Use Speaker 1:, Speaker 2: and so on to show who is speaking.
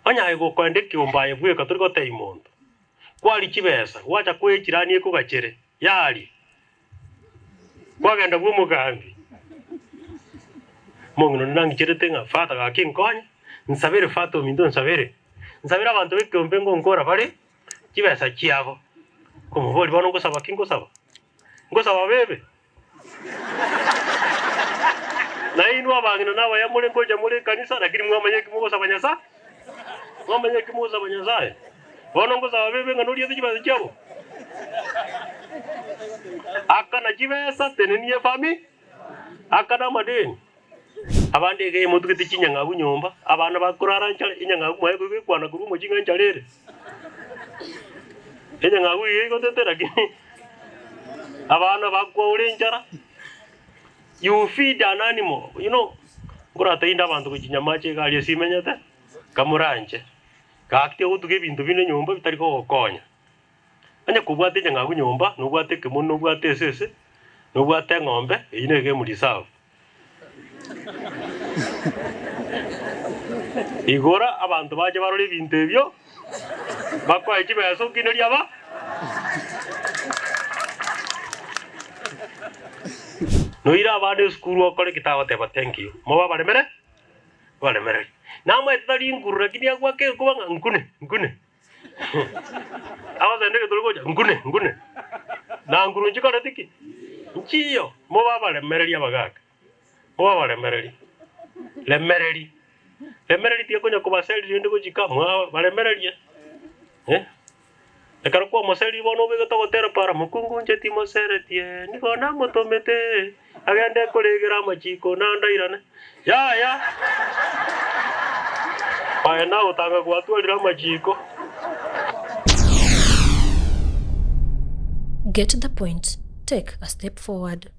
Speaker 1: Onye aye gokoenda ekeombe aye bweka tori gotebia monto, kwaria chibesa, gwacha koa echirani ekogachere, yaria, kwagenda bw'omogambi. Omong'ina onde nang'icherete ng'a father gaki nkonye, nsabere father ominto nsabere, nsabere abanto b'ekeombe ngonkora bare chibesa chiabo. Nkomoboria bono ngosaba ki ngosaba? Ngosaba bebe? Na inwe abang'ina na abaya more ngocha more ekanisa, lakini mwamanya eki mogosaba Nyasae? Mwamanya eki mogosaba Nyasae? Bono ngosaba bebe ng'a noriete chibesa chiabo? Akana chibesa, tenenia efami, akana amadeni. Abande iga emotugete chinyang'au nyomba, abana bakorara nchara, enyang'au mwaye koigwa ekwana korwa omochie ng'a enchara ere. Enyang'au iga egotete lakini abana bakwaura enchara, you feed an animal, you know, nkoratinde abanto gochia nyamache iga aria ase imenyete, kamoranche, gaki tigotuga ebinto binde nyomba bitari kogokonya. Onye kobwate enyang'au nyomba, nobwate ekemoni, nobwate esese, nobwate eng'ombe, eyio nigo emu reserve. Igora abanto bache barore ebinto ebio, bakoe chibesa okinerie aba. Noire abana esukuru okore ki tagoteba thank you, mobe abaremere abaremereri. Namaete tari nguru lakini agwake egekuba ng'a nkune nkune. Agosenda egeturi gocha nkune nkune. Na nguru nchikoreti ki? Nchiyo. Mobe abaremereri abagaaka, mobe abaremereri. Remereri, remereri tiga konya kobaseria rende gochika mwaba baremererie eh. Ekero kwamoseriri bono obegete ogotera para mokungu inche timoseretie nigo namotomete agende koregera amachiko naende airane. Yaya, aye nagotanga gwatwarire amachiko.
Speaker 2: Get the point, take a step forward.